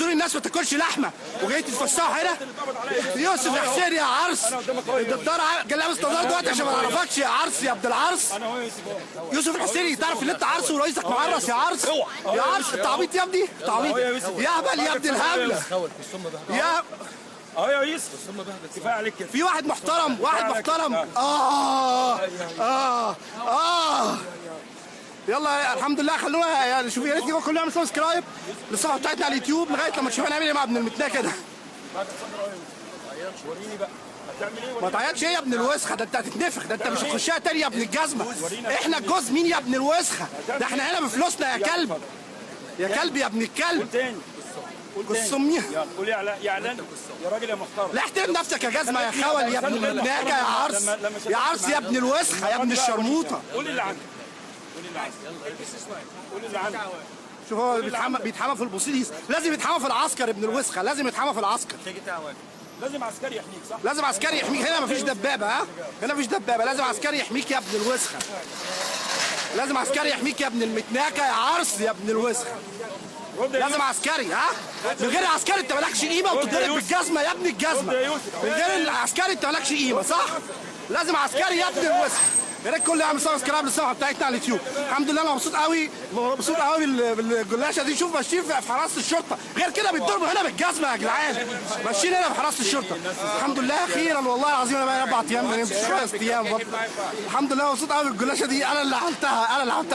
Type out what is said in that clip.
بتقول الناس ما تاكلش لحمه وجاي تتفسحوا هنا. يوسف يا حسين يا عرس، النضارة لابس نضاره دلوقتي عشان ما نعرفكش يا عرس يا ابن العرس. انا هو يوسف اهو. يوسف الحسيني، تعرف ان انت عرس ورئيسك معرس يا عرس؟ يا عرس انت عبيط يا ابني، انت عبيط يا هبل يا ابن الهبلة يا اهو يا يوسف، كفاية عليك كده. في واحد محترم، واحد محترم. اه اه اه يلا الحمد لله. خلونا يعني شوف، يا ريت يكون كلنا نعمل subscribe للصفحه بتاعتنا على اليوتيوب لغاية لما تشوفوا هنعمل ايه مع ابن المتناكه ده. بعد تصدر اهو يا يوسف. وريني بقى هتعمل ايه. ما تعيطش ايه يا ابن الوسخة، ده انت هتتنفخ، ده انت مش هتخشها تاني يا ابن الجزمة. احنا الجوز مين يا ابن الوسخة؟ ده احنا هنا بفلوسنا يا كلب، يا كلب يا ابن الكلب. قول تاني، قول تاني. قص يلا قول يا اعلان، يا اعلان يا راجل يا محترم. لا احترم نفسك يا جزمه يا خول يا ابن المتناكه يا عرس، يا عرس يا ابن الوسخة يا ابن الشرموطه. قول اللي عندك، قول اللي عندك، قول اللي عندك. شوف هو بيتحمى، بيتحمى في البوسيس، لازم يتحمى في العسكر ابن الوسخة، لازم يتحمى في العسكر. لازم عسكري يحميك صح؟ لازم عسكري يحميك، هنا مفيش دبابة. ها هنا مفيش دبابة، لازم عسكري يحميك يا ابن الوسخة، لازم عسكري يحميك يا ابن المتناكه يا عرس يا ابن الوسخة. رد يا لازم يوسف. عسكري. ها من غير عسكري انت مالكش قيمة وتتضرب بالجزمه يا ابن الجزمة. من غير العسكري انت مالكش قيمة صح؟ لازم عسكري يا ابن الوسخة. يا ريت كل يعمل subscribe للصفحه بتاعتنا على اليوتيوب. الحمد لله انا مبسوط قوي، مبسوط قوي بالجلاشه دي. شوف ماشيين في حراسة الشرطة، غير كده بيتضربوا هنا بالجزمه يا جدعان، ماشيين هنا في حراسة الشرطة. الحمد لله اخيرا والله العظيم انا بقى 4 ايام ما نمتش، 5 ايام برضه. الحمد لله مبسوط قوي بالجلاشه دي، انا اللي عملتها، انا اللي عملتها.